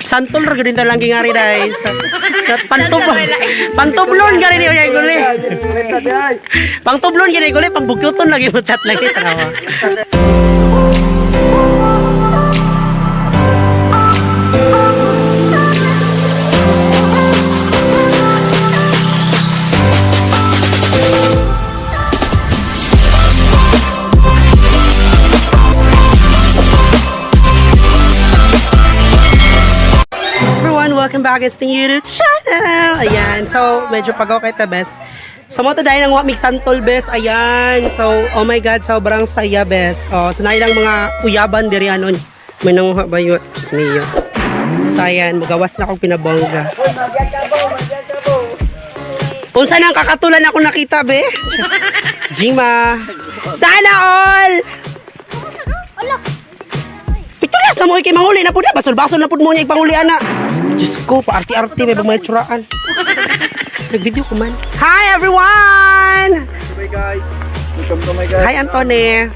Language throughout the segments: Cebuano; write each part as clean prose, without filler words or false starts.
Santol ra gud lang gingari dai. Sa pantublon gani ni uyay guli. Pangtublon gani guli, pangbugtuton lagi mo chat lagi tanawa. Everyone, welcome back sa ating YouTube channel. Ayan, so medyo pagaw kay Tabes. So mo to dahil ang wamig santol bes. Ayan, so oh my God, sobrang saya bes. Oh, so lang mga uyaban diri anon. May nanguha ba yun? Diyos mio. So ayan, mugawas na akong pinabongga. Unsa nang kakatulan ako nakita be? Jima. Sana all! Pictures na mo kay manguli na pud na basol-basol na pud mo niya ipanguli ana. Diyos ko, paarti-arti may mga tsuraan. Nag-video ko man. Hi everyone! Hi guys. Welcome to my guys. Hi Antone.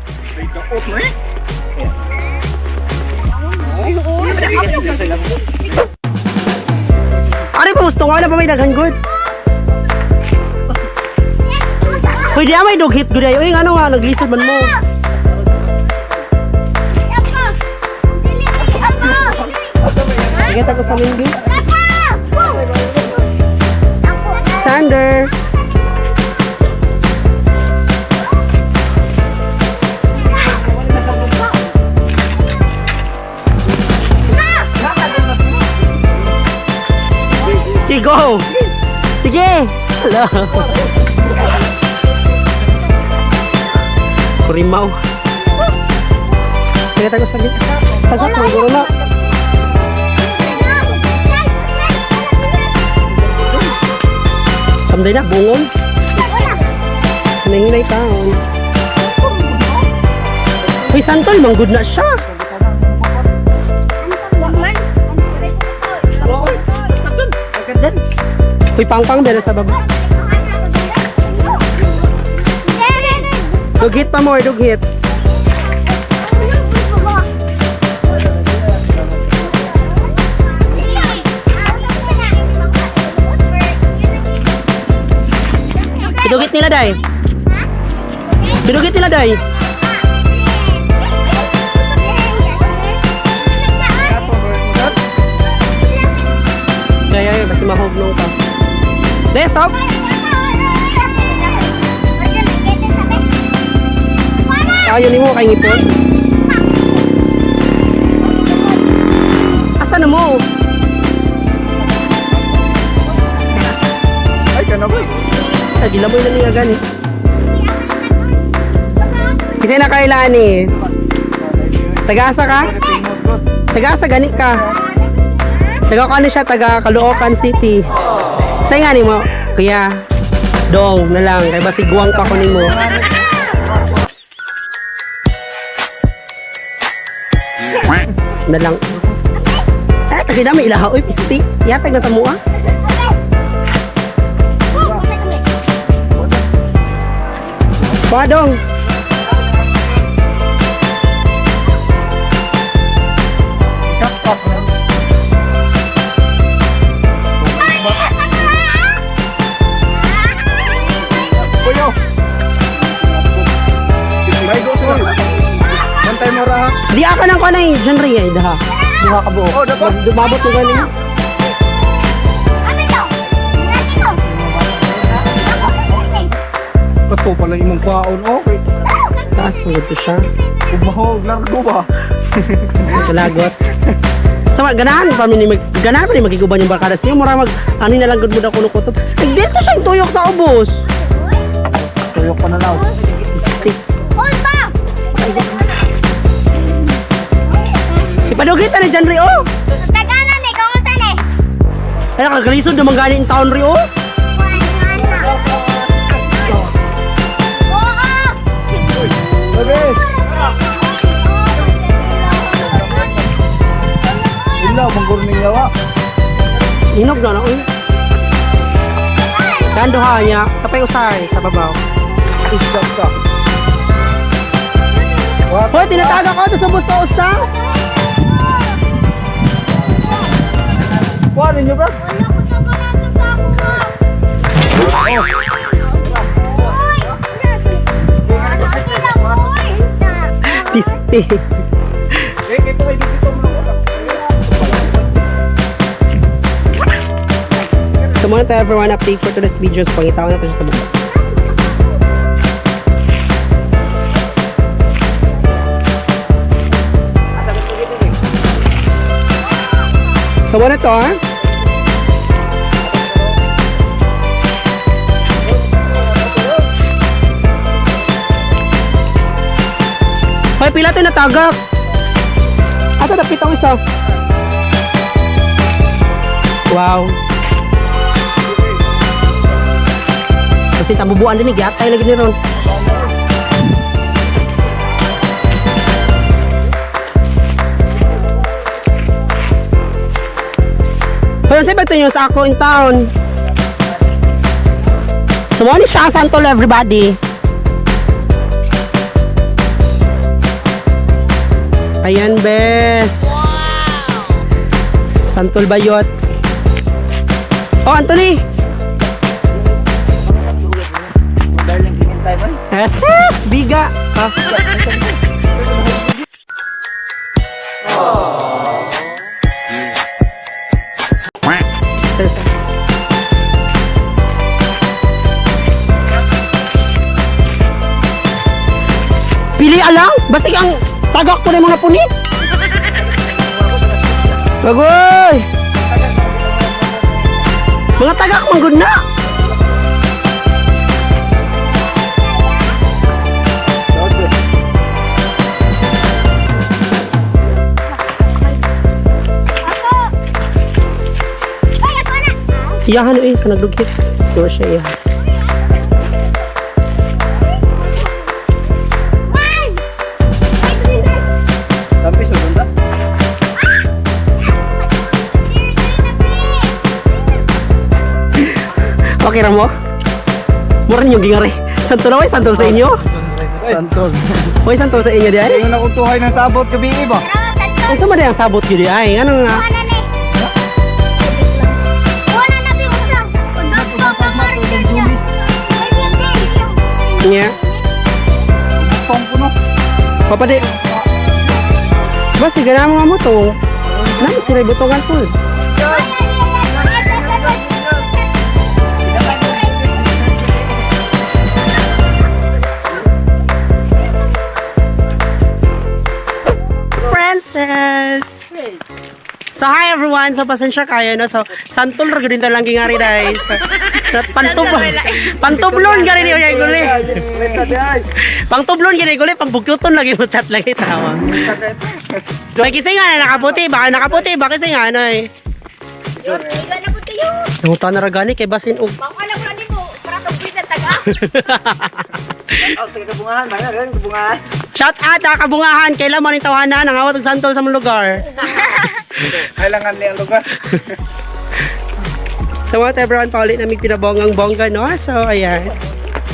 Ari pa gusto nga na pa may daghan good. Hoy, di may dog hit good ay. Uy, ngano nga naglisod man mo. Sige ta ko sa minggi. Sander. Sige, go! Sige! Hello! Kurimaw. Sige tayo sa gitna. Sagot mo, guro na. Samday na, bungon. Hinay-hinay taon. Uy, santol, manggod na siya. Uy, pangpang, bela sa baba. Dughit pa more, dughit. Pidugit nila, day. Pidugit nila, day. Kaya yun, kasi mahugnong ka. Desop! Ayaw ni mo kay ngipon. Asa na mo? Ay, kana ba? Ay, gilamoy na niya gani. Kasi na kailan eh. Tagasa ka? Tagasa gani ka. Taga kano siya, taga Caloocan City. Say nga ni mo, kuya, dong na lang, kay basiguang pa ko nimo. Na lang. Eh, tagay na may ilaha. Uy, pisti. Yatag na sa mua. Padong. Kuyo. May go sul. Bantay mo ra. Di ka nang kanay, John Ray ay daha. Duha ka buo. Oh, dapat. Dumabot mo gani. Kato pala imong kwaon oh. Taas mo ito siya. Ugmahog largo ba? Kalagot. Sama ganahan pa mi ni mag ganahan pa ni magiguban yung barkadas niyo mura mag ano na lang gud mo daw kuno kutob. Ay, dito siya yung tuyok sa ubos. Tuyok pa na law. Stick. Ipadugitan ni John Ray oh. Ay nakagalisod naman gani yung taon Ray oh. Bebe. Ila manggurning yawa. Inog na na oy. Kando ha niya, tapay usay sa babaw. Isda ka. Hoy, tinataga ko to sa ubos sa usa. Kuha ninyo, bro. Wala ko na pala sa ako ha. Oy! Ano sila, oy? Tiste. Eh, ito ay dito mo. So muna tayo, everyone, update for today's videos. Pangitaon natin siya sa buka. So muna to, ah. Hoy, pila to natagak. Ato, dapit ang isa. Wow. Kasi tabubuan din ni giatay lagi ni ron. Pero sa ito yung sa ako in town. So, mo ni siya ang santol, everybody. Ayan, bes. Wow! Santol bayot. Oh, Anthony! Darling, hintay ba? Asus! Biga! Ah. Teresa. Pili alang! Basta ang tagak ko na yung mga puni! Bagoy! Mga tagak, manggod na! Ako! Ay, ako na! Iyahan eh, sa naglugit. Sure siya iyahan. One! Ay, three, Tampis, ang ganda. Okay ra mo? Mura ninyo gingari. Santol na, santol sa inyo. Santol. Hoy, santol sa inyo di ay. Ngayon akong tuhay ng sabot gabi ba? Pero, santol. Ang sama di ang sabot yun di ay. Ano nga? Kuha na ni. Kuha na na, bi, usa. Pagdagko ka, marker niya. Ay, hindi. Nya. Pong puno. Papa di. Ba sige na mo mo to. Nang sila butongan po. Ay, ay, ay, ay, ay, ay, ay, ay. Princess. So hi everyone. So pasensya kayo no. So santol ra gyud lang gingari dai. So, pantub pantublon gani ni oyay guli. Pangtublon gani guli pangbugtuton lagi mo chat lagi tawa. May kising nga na nakaputi, baka nakaputi, baka kising nga ano eh. Yun, iga na po tayo. Nanguta na ra gani kay basin og Baka alam ko na mo, para tong na taga. Oh, taga kabungahan, mana rin kabungahan. Shout out sa kabungahan, kailan mo ning tawanan ang awat og santol sa mong lugar. Kailangan niya ang lugar. So what everyone, pauli na mig pinabongang bongga no. So ayan.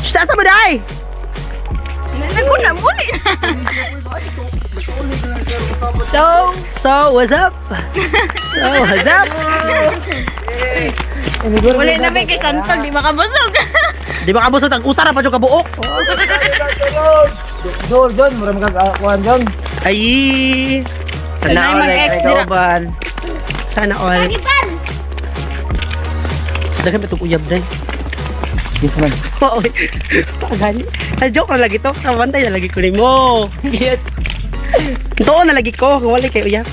Shh, sa mo day. Naguna muli na. So, So, what's up? So, what's up? muli na may kay Santol, di makabusog. Di ba kabusot ang usara pa jud kabuok? Dol, John, mura magkakakuan John. Ay. Sanay mag-ex dira. Sana all. Daghan pa itong uyab day. Yes man. Oo. Pagani. Ay, joke na lagi to. Kabantay na lagi ko nimo. Tuon na lagi ko. Kung wala kay uyab.